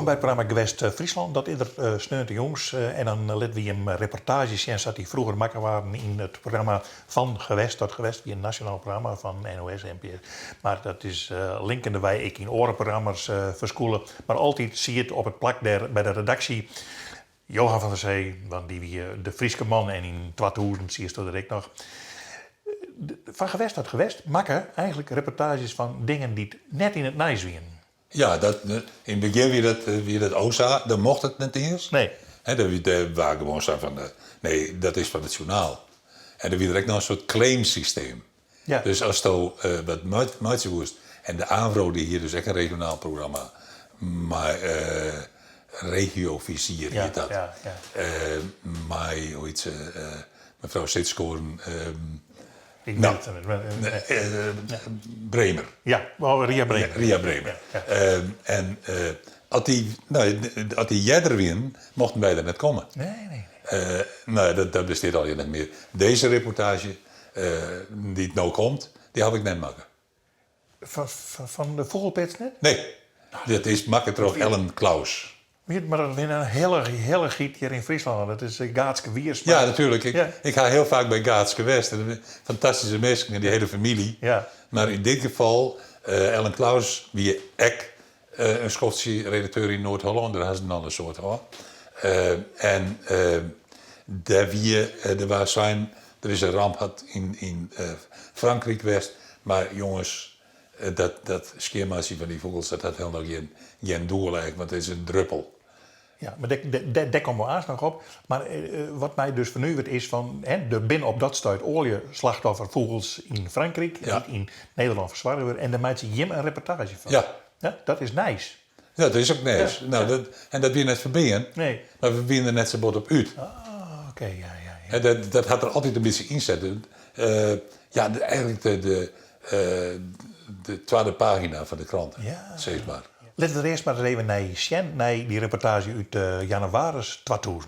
Wolkom by it programma Gewest Fryslân. Dat is der sneontejûns en dan litte wy jim reportaazjes sjen sa't dy froeger makke waarden yn it programma Fan Gewest tot Gewest. Wie in nasjonaal programma fan NOS, NPS. Mar dat is linkendewei ek yn oare programma's ferskûle. Mar altyd siet op it plak dêr by de redaksje Johan van der Zee, want dy wie de Fryske man en yn 2000 siesto der ek noch. Van Gewest tot Gewest makke eigenlik reportaazjes fan dingen dy't net yn it nijs wienen. Ja, dat, yn it begjin wie dat, wie dat o sa, dan mocht it net iens. Nee. Hè, dêr wie, dêr waard gewoan sein fan, nee, dat is fan it sjoernaal. En der wie der ek noch in soart claimsysteem. Dus asto wat meitsje woest, en de AVRO dy hie dus ek in regionaal programma mei Regiovizier hiet dat. Mei, hoe hjit se, mefrou Sitskoorn, no, Bremer. Ja, oh, Ria Bremer. Ria Bremer. En as dy, no, as dy earder wienen, mochten wy der net komme. Nee, nee. No, dat bestiet allegear net mear. Dizze reportaazje dy't no komt, dy haw ik net makke. Fan de fûgelpits net? Nee, dat is makke troch Ellen Claus. Mar dat is in hillichheid hjir yn Fryslân, dat is Gaatske Wiersma. Ja, natuerlik. Ik ha hiel faak by Gaatske west. Fantastyske minsken en dy hiele famylje. Mar yn dit gefal, Ellen Claus wie ek in skoftsje redakteur yn Noard-Hollân, dêr ha se noch in soad hân. En dêr wie, der waard sein, der is in ramp hat yn Frankryk west, mar jonges, dat, dat skjinmeitsjen fan dy fûgels, dat hat hielendal gjin, gjin doel eigentlik, want it is in druppel. Ja, mar dêr komme we aanst noch op. Mar wat my dus fernuveret is fan, hè, der binne op dat stuit oaljeslachtofferfûgels yn Frankryk, dy't yn Nederlân fersoarge wurde, en dêr meitsje jim in reportaazje fan. Ja. Ja, dat is nijs. Ja, dat is ek nijs. No, dat, en dat wie net ferbean, Nee. mar we wiene der net sa bot op út. Ah, oké, ja, ja, ja. En dat, dat hat der altyd in bytsje yn sitten. Ja, de, eigentlik de, de, de twadde pagina fan de krante, Ja. sis mar. Litte we der earst mar ris even nei sjen, nei dy reportaazje út jannewaris 2000.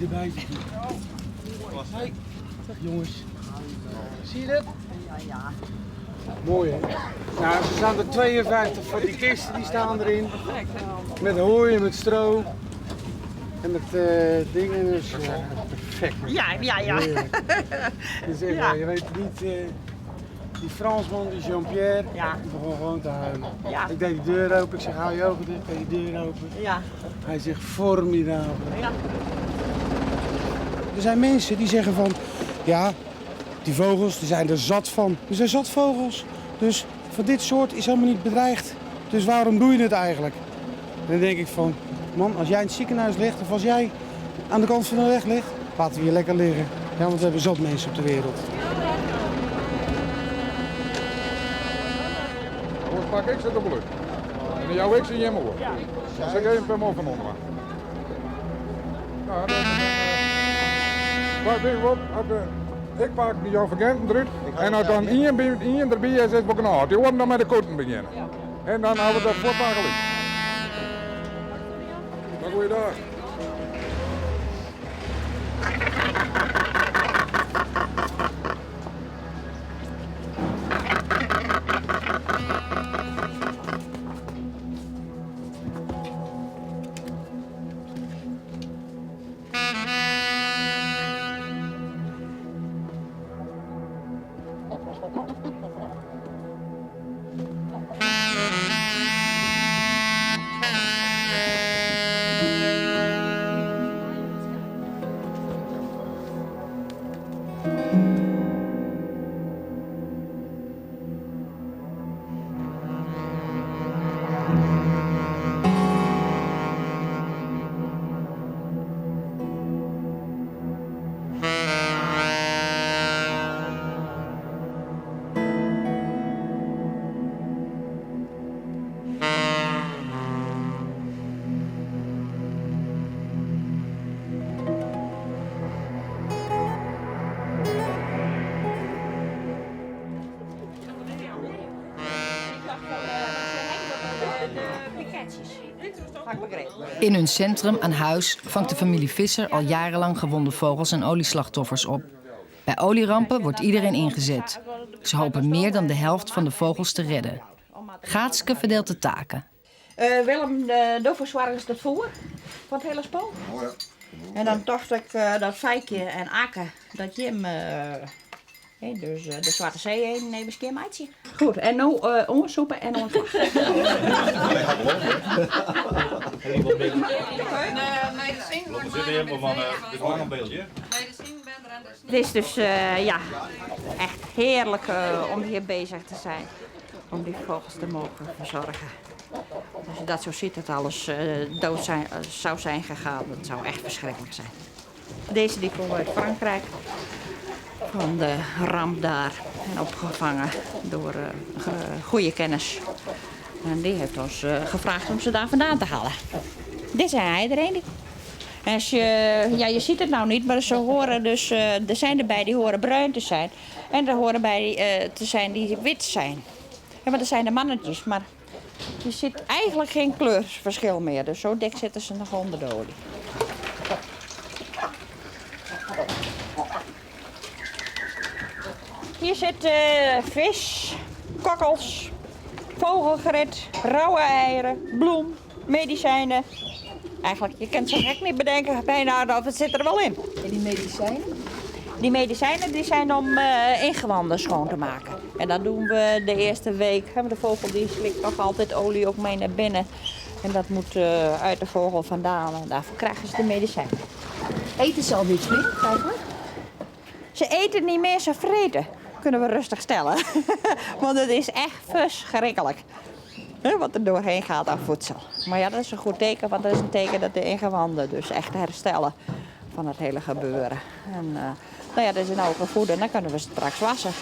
Erbij zitten. Hey, dag jongens. Zie je dat? Ja, ja. Mooi hè? Nou, er staan er 52 van die kisten die staan erin. Met hooi en met stro. En met eh, dingen. Dus ja, perfect. Ja. Heerlijk. Dus echt, Ja. je weet niet, eh, die Fransman, die Jean-Pierre, Ja. die begon gewoon te huilen. Ja. Ik deed die deur open, ik zeg hou je ogen dicht, ik deed die deur open. Ja. Hij zegt formidabel. Ja. Er zijn mensen die zeggen van, ja, die vogels die zijn er zat van. Er zijn zat vogels. Dus van dit soort is helemaal niet bedreigd. Dus waarom doe je het eigenlijk? En dan denk ik van, man, als jij in het ziekenhuis ligt of als jij aan de kant van de weg ligt, laten we je lekker liggen. Ja, want we hebben zat mensen op de wereld. Anders pak ik ze dubbel uit. En dan jou ik ze jemmer hoor. Dan zeg ik even per morgen van onder. Nou, dan, maar weet je wat, als, ik pak die jouw vergenten eruit. En als dan één erbij is, is het wel genoeg. Die horen dan met de koten beginnen. En dan houden we dat voortdagelijk. Dag, goeiedag. In hun centrum aan huis vangt de familie Visser al jarenlang gewonde vogels en olieslachtoffers op. Bij olierampen wordt iedereen ingezet. Ze hopen meer dan de helft van de vogels te redden. Gaatske verdeelt de taken. Willem, do fersoargest it foer fan it hiele spul. En dan tocht ik dat Feikje en Akke, dat jim dus de Swarte See even skjin meitsje. Goed, en no oansûpe en oan 't slach. It is dus ja, echt hearlik om hjir bezich te zijn. Om die vogels te mogen verzorgen. Als je dat zo ziet, dat alles dood zijn, zou zijn gegaan, dat zou echt verschrikkelijk zijn. Deze die komt uit Frankrijk. Van de ramp daar. En opgevangen door goede kennis. En die heeft ons gevraagd om ze daar vandaan te halen. Dit zijn iedereen. En als je, ja, je ziet het nou niet, maar ze horen dus, er zijn erbij die horen bruin te zijn. En er horen bij te zijn die wit zijn. Ja, maar dat zijn de mannetjes, maar je ziet eigenlijk geen kleurverschil meer. Dus zo dik zitten ze nog onder de olie. Hier zit vis, kokkels, vogelgrit, rauwe eieren, bloem, medicijnen. Eigenlijk, je kunt zo gek niet bedenken, bijna, of het zit er wel in. En die medicijnen? Die medicijnen die zijn om ingewanden schoon te maken. En dat doen we de eerste week. Hè, want de vogel die slikt toch altijd olie ook mee naar binnen. En dat moet uit de vogel vandaan. En daarvoor krijgen ze de medicijnen. Eten ze al niets meer eigenlijk? Ze eten niet meer, ze vreten. Kunnen we rustig stellen. Want het is echt verschrikkelijk. Hè, wat er doorheen gaat aan voedsel. Maar ja, dat is een goed teken, want dat is een teken dat de ingewanden dus echt herstellen van het hele gebeuren. En dat is nou ook gevoed en dan kunnen we ze straks wassen.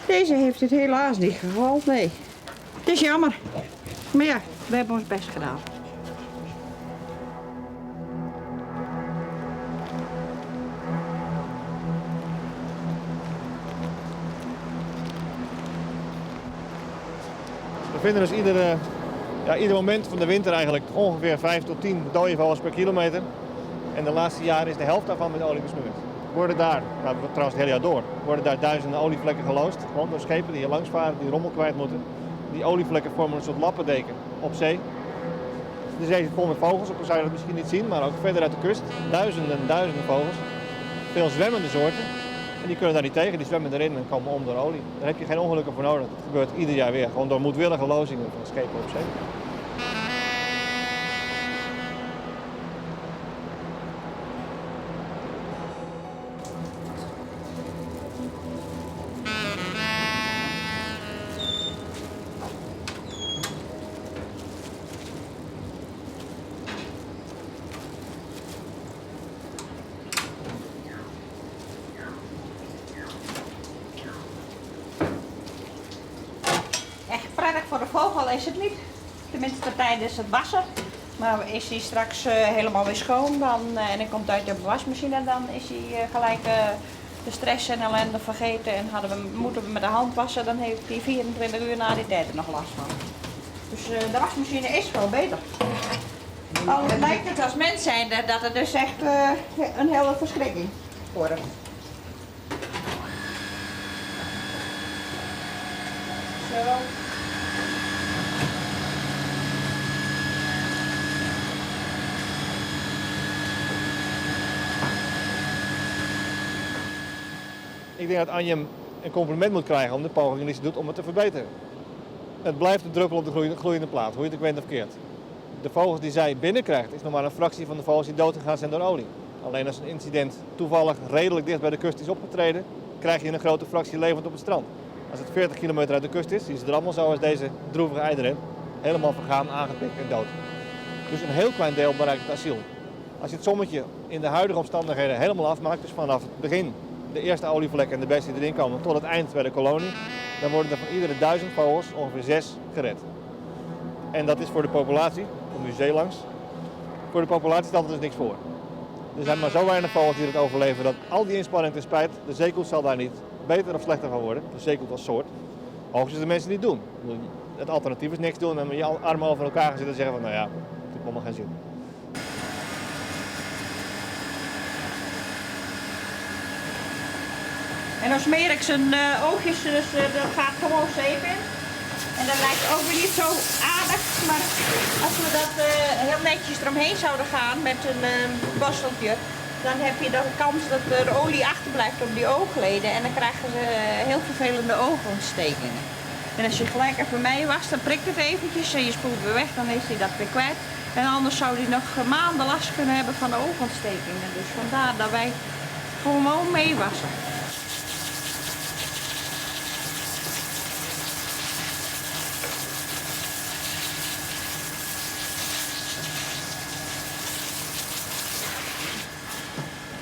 Deze heeft het helaas niet gehaald, nee. Het is jammer. Maar ja, we hebben ons best gedaan. We vinden dus ieder moment van de winter eigenlijk ongeveer 5 tot 10 dode vogels per kilometer. En de laatste jaren is de helft daarvan met olie besmeurd. Worden daar, nou, trouwens het hele jaar door, worden daar duizenden olievlekken geloosd. Gewoon door schepen die hier langs varen, die rommel kwijt moeten. Die olievlekken vormen een soort lappendeken op zee. De zee zit vol met vogels, ook al zou je dat misschien niet zien, maar ook verder uit de kust. Duizenden en duizenden vogels. Veel zwemmende soorten. En die kunnen daar niet tegen, die zwemmen erin en komen om door olie. Daar heb je geen ongelukken voor nodig. Dat gebeurt ieder jaar weer, gewoon door moedwillige lozingen van schepen op zee. Echt prettig voor de vogel is het niet. Tenminste tijdens het wassen. Maar is hij straks helemaal weer schoon dan en hij komt uit de wasmachine, dan is hij gelijk de stress en ellende vergeten. En moeten we met de hand wassen, dan heeft hij 24 uur na die tijd er nog last van. Dus de wasmachine is wel beter. Al lijkt het als mens zijnde dat het dus echt een hele verschrikking wordt. Zo. Ik denk dat Anjem een compliment moet krijgen om de pogingen die ze doet om het te verbeteren. Het blijft een druppel op de gloeiende plaat, hoe je het ook went of keert. De vogels die zij binnenkrijgt is nog maar een fractie van de vogels die doodgegaan zijn door olie. Alleen als een incident toevallig redelijk dicht bij de kust is opgetreden, krijg je een grote fractie levend op het strand. Als het 40 kilometer uit de kust is, zien ze er allemaal zo als deze droevige eiderhen. Helemaal vergaan, aangepikt en dood. Dus een heel klein deel bereikt het asiel. Als je het sommetje in de huidige omstandigheden helemaal afmaakt, dus vanaf het begin de eerste olievlek en de beesten die erin komen tot het eind bij de kolonie, dan worden er van iedere 1000 vogels ongeveer 6 gered. En dat is voor de populatie, komt nu zee langs, voor de populatie stelt het dus niks voor. Er zijn maar zo weinig vogels die het overleven dat al die inspanning ten spijt, de zeekoet zal daar niet beter of slechter van worden. De zeekoet als soort. Hoogstens de mensen die het doen. Het alternatief is niks doen en met je armen over elkaar gaan zitten en zeggen van nou ja, het heeft allemaal geen zin. En dan smeer ik zijn oogjes, dus er gaat gewoon zeep in. En dat lijkt ook weer niet zo aardig, maar als we dat heel netjes eromheen zouden gaan met een borsteltje, dan heb je de kans dat er olie achterblijft op die oogleden en dan krijgen ze heel vervelende oogontstekingen. En als je gelijk even mee wast, dan prikt het eventjes en je spoelt weer weg, dan is hij dat weer kwijt. En anders zou hij nog maanden last kunnen hebben van de oogontstekingen. Dus vandaar dat wij gewoon meewassen.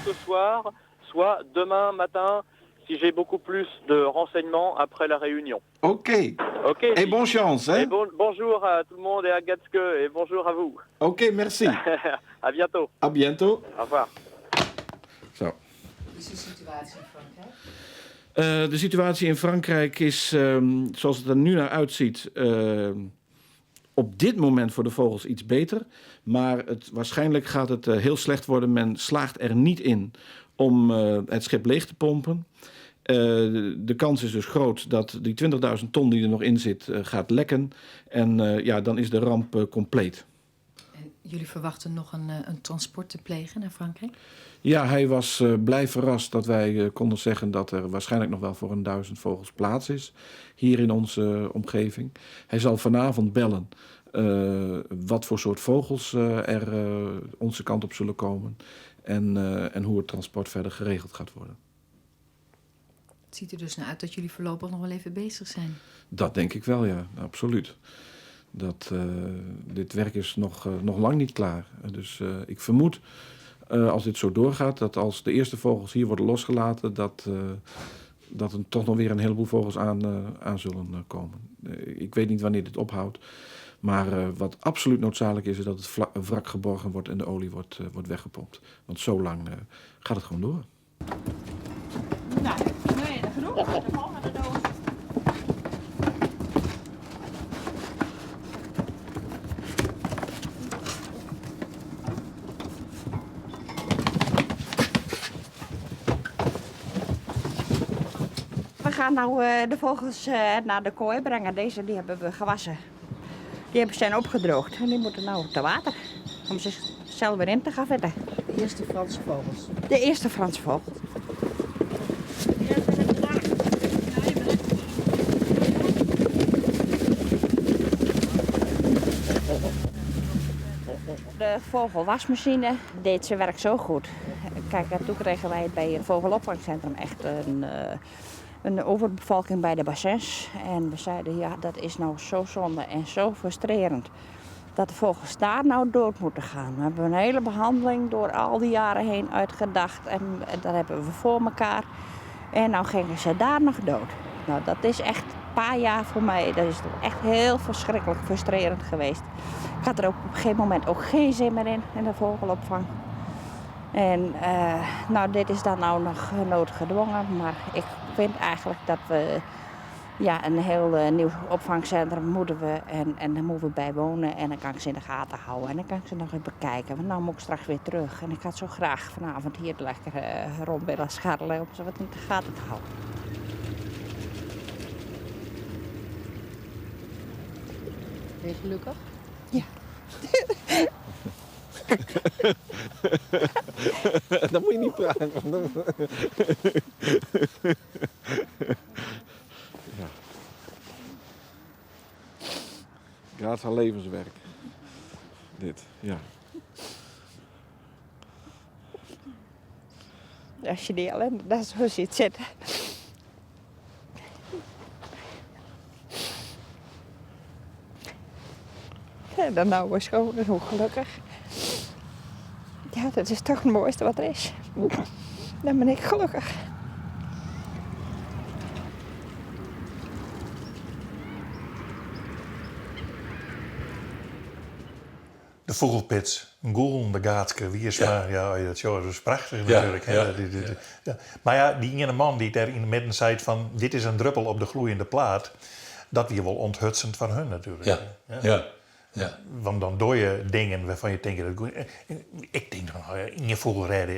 Ce soir, soit demain matin, si j'ai beaucoup plus de renseignements après la réunion. Oké. Ok. Et bonne chance, hein? Et bonjour à tout le monde et à Gatske et bonjour à vous. Oké, merci. À bientôt. À bientôt. Au revoir. Zo. Is de situatie in Frankrijk? De situatie in Frankrijk is, zoals het er nu naar uitziet, op dit moment voor de vogels iets beter. Maar waarschijnlijk gaat het heel slecht worden. Men slaagt er niet in om het schip leeg te pompen. De kans is dus groot dat die 20.000 ton die er nog in zit, gaat lekken. En dan is de ramp compleet. En jullie verwachten nog een transport te plegen naar Frankrijk? Ja, hij was blij verrast dat wij konden zeggen dat er waarschijnlijk nog wel voor een 1000 vogels plaats is hier in onze omgeving. Hij zal vanavond bellen wat voor soort vogels er onze kant op zullen komen en hoe het transport verder geregeld gaat worden. Het ziet er dus naar uit dat jullie voorlopig nog wel even bezig zijn. Dat denk ik wel, ja, absoluut. Dit werk is nog lang niet klaar. Dus ik vermoed, als dit zo doorgaat, dat als de eerste vogels hier worden losgelaten, dat er toch nog weer een heleboel vogels aan zullen komen. Ik weet niet wanneer dit ophoudt. Maar wat absoluut noodzakelijk is, is dat het wrak geborgen wordt en de olie wordt weggepompt. Want zo lang gaat het gewoon door. Nou, nee, dat genoeg. De volgende doos. We gaan nou de vogels naar de kooi brengen. Deze die hebben we gewassen. Die zijn opgedroogd en die moeten nou te water om zichzelf weer in te gaan vetten. De eerste Franse vogels. De eerste Franse vogels. De vogelwasmachine deed zijn werk zo goed. En toen kregen wij bij het vogelopvangcentrum echt een overbevolking bij de bassins. En we zeiden, ja, dat is nou zo zonde en zo frustrerend dat de vogels daar nou dood moeten gaan. We hebben een hele behandeling door al die jaren heen uitgedacht en dat hebben we voor elkaar. En nou gingen ze daar nog dood. Dat is echt een paar jaar voor mij. Dat is echt heel verschrikkelijk frustrerend geweest. Ik had er ook op een gegeven moment ook geen zin meer in, in de vogelopvang. En dit is dan nou nog noodgedwongen, maar ik vind eigenlijk dat we, ja, een heel nieuw opvangcentrum moeten we en daar moeten we bij wonen en dan kan ik ze in de gaten houden en dan kan ik ze nog even bekijken. Want nou moet ik straks weer terug en ik had zo graag vanavond hier lekker rond willen scharrelen om ze wat in de gaten te houden. Ben je gelukkig? Ja. Dan moet je niet praten. Ja. Gaat haar levenswerk. Dit, ja. Als je die ellende daar zo ziet zitten. En dan nou weer schoon en hoe gelukkig. Ja, dat is toch het mooiste wat er is. Dan ben ik gelukkig. De Fûgelpits, in gûlende Gaatske Wiersma. Ja, ja, dat sjoch, dat is prachtich natuerlik. Ja, ja. Mar ja, dy iene man dy't dêr yn 'e midden seit fan dit is in druppel op de gloeiende plaat, dat wie wol ûnthutsend foar hun natuerlik. Ja, ja, ja. Want dan dogge je dingen wêrfan je tinke dat goed. Ik tink dan, oh ja, ien fûgel rêde,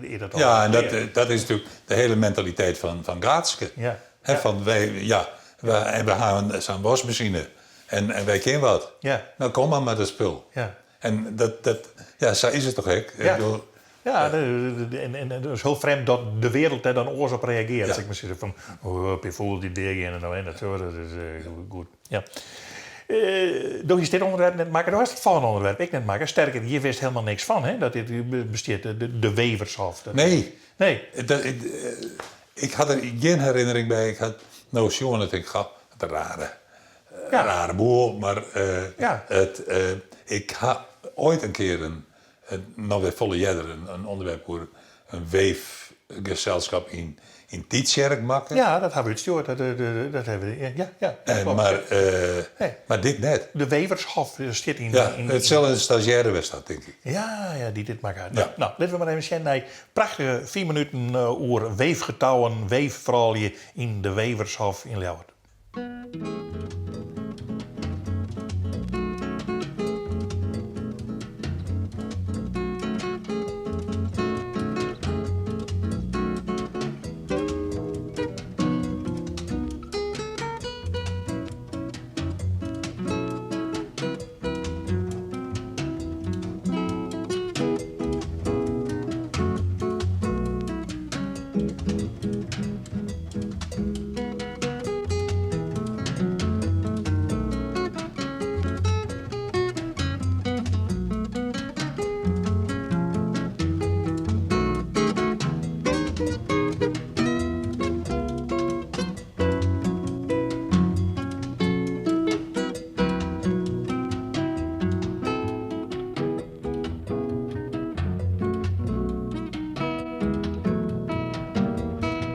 is dat al. Ja, en dat, dat is natuerlik de hiele mentaliteit fan Gaatske. Ja. Hè, fan wy, ja, we, en we hawwe sa'n waskmasine en wy kinne wat. Ja. No kom mar mei dat spul. Ja. En dat, dat, ja, sa is it toch ek? Ja. Ja, en it is hiel frjemd dat de wereld dêr dan oars op reagearret. Sil ik mar sizze fan, oh, in pear fûgels dy't deageane no en dat soart, dat is goed. Ja. Do hiest dit ûnderwerp net makke, do hast it folgjende ûnderwerp ek net makke. Sterker, hjir wist helemaal niks fan, hè, dat dit bestiet, de Wevershof. Nee. Nee. Dat, ik ha der gjin herinnering by. Ik ha no sjoen en tink, goh, wat in rare, rare boel. Mar it, ik ha oait in kear in, noch wer folle earder, in ûnderwerp oer in weefgeselskap yn yn Tytsjerk makke. Ja, dat hawwe we útstjoerd. Dat, dat hawwe we, ja, ja. En, mar, mar dit net. De Wevershof stiet yn... Ja, it sil in stazjêre west ha, tink ik. Ja, ja, dy't dit makke hat. Ja. No, litte we mar even sjen nei prachtige fiif minuten oer weefgetouwen, weeffroulju yn de Wevershof yn Ljouwert.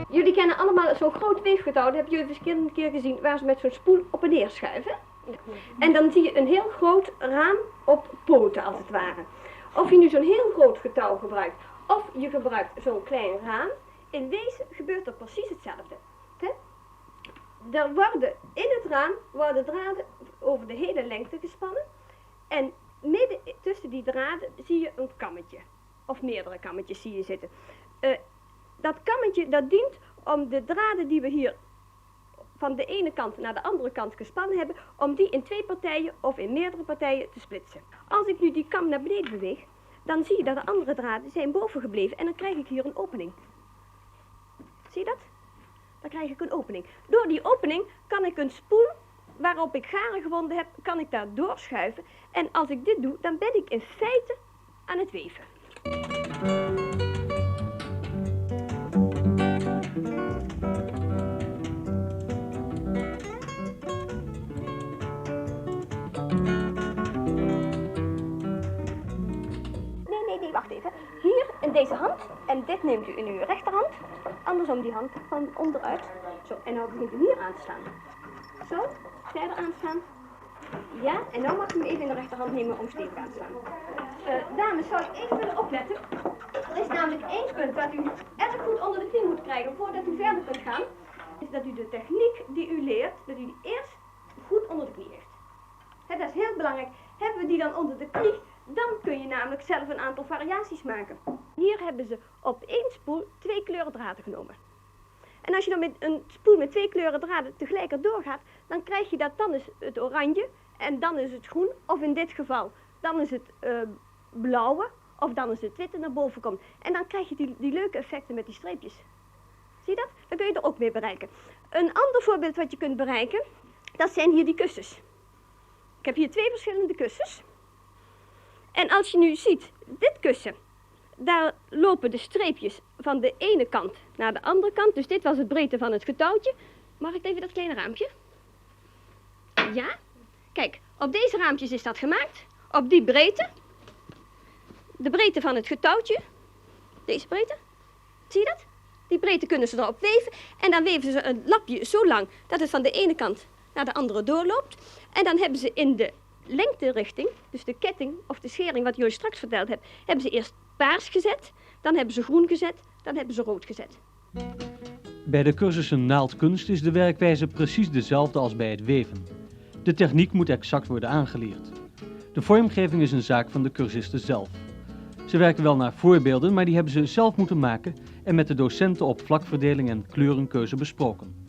Jullie kennen allemaal zo'n groot weefgetouw, dat hebben jullie verschillende keer gezien, waar ze met zo'n spoel op en neer schuiven. En dan zie je een heel groot raam op poten, als het ware. Of je nu zo'n heel groot getouw gebruikt, of je gebruikt zo'n klein raam, in wezen gebeurt er precies hetzelfde. Hè? Er worden in het raam worden draden over de hele lengte gespannen. En midden tussen die draden zie je een kammetje. Of meerdere kammetjes zie je zitten. Dat kammetje dat dient om de draden die we hier van de ene kant naar de andere kant gespannen hebben, om die in twee partijen of in meerdere partijen te splitsen. Als ik nu die kam naar beneden beweeg, dan zie je dat de andere draden zijn boven gebleven en dan krijg ik hier een opening. Zie je dat? Dan krijg ik een opening. Door die opening kan ik een spoel waarop ik garen gewonden heb, kan ik daar doorschuiven. En als ik dit doe, dan ben ik in feite aan het weven. Nee, nee, nee, wacht even. Hier in deze hand, en dit neemt u in uw rechterhand. Andersom die hand van onderuit. Zo, en nou begint u hier aan te slaan. Zo, verder aanslaan. Ja, en nou mag u hem even in de rechterhand nemen om stevig aan te slaan. Dames, zou ik even willen opletten? Er is namelijk één punt dat u erg goed onder de knie moet krijgen voordat u verder kunt gaan. Is dat u de techniek die u leert, dat u die eerst goed onder de knie heeft. Hè, dat is heel belangrijk. Hebben we die dan onder de knie, dan kun je namelijk zelf een aantal variaties maken. Hier hebben ze op één spoel twee kleuren draden genomen. En als je dan met een spoel met twee kleuren draden tegelijk erdoor gaat, dan krijg je dat dan is het oranje en dan is het groen, of in dit geval dan is het blauwe, of dan is het witte naar boven komt. En dan krijg je die leuke effecten met die streepjes. Zie je dat? Dan kun je er ook mee bereiken. Een ander voorbeeld wat je kunt bereiken, dat zijn hier die kussens. Ik heb hier twee verschillende kussens. En als je nu ziet, dit kussen, daar lopen de streepjes van de ene kant naar de andere kant. Dus dit was het breedte van het getouwtje. Mag ik even dat kleine raampje? Ja? Kijk, Op deze raampjes is dat gemaakt. Op die breedte. De breedte van het getouwtje. Deze breedte. Zie je dat? Die breedte kunnen ze erop weven. En dan weven ze een lapje zo lang dat het van de ene kant naar de andere doorloopt. En dan hebben ze in de lengterichting, dus de ketting of de schering wat jullie straks verteld hebben, hebben ze eerst paars gezet, dan hebben ze groen gezet, dan hebben ze rood gezet. Bij de cursussen naaldkunst is de werkwijze precies dezelfde als bij het weven. De techniek moet exact worden aangeleerd. De vormgeving is een zaak van de cursisten zelf. Ze werken wel naar voorbeelden, maar die hebben ze zelf moeten maken en met de docenten op vlakverdeling en kleurenkeuze besproken.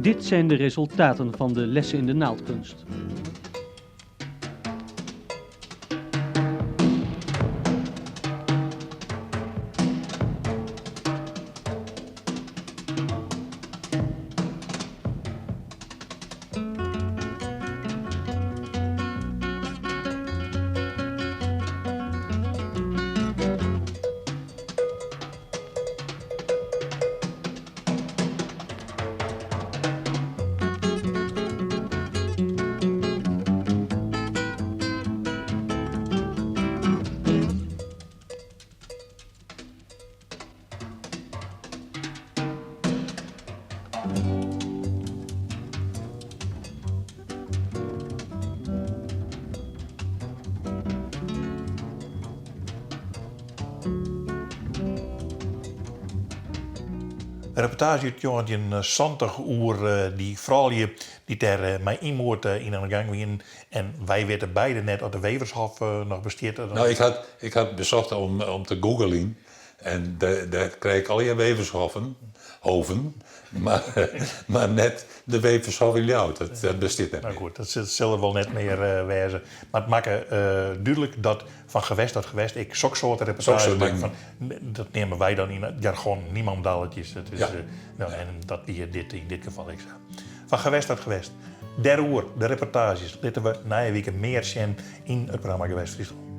Dit zijn de resultaten van de lessen in de naaldkunst. Een reportage út 1970 oer dy froulju dy't dêr mei ynmoed yn oan de gang wienen. En wy witte beide net oft de Wevershof noch bestiet. No, ik ha besocht om te googlejen en dêr krij ik allegear Wevershoffen, hoven, mar net de Wevershof yn Ljouwert. Dat bestiet net No mear. goed, dat sil der wol net mear wêze. Mar it makke dúdlik dat fan gewest tot gewest ek soksoarte reportaazjes Soksoarte makke dingen. fan, dat neame wy dan yn it jargon niemandalletjes. Dat is, Ja. no, en dat wie dit yn dit gefal ek sa. Fan gewest tot gewest. Dêroer, de reportaazjes, litte we nije wike mear sjen yn it programma Gewest Fryslân.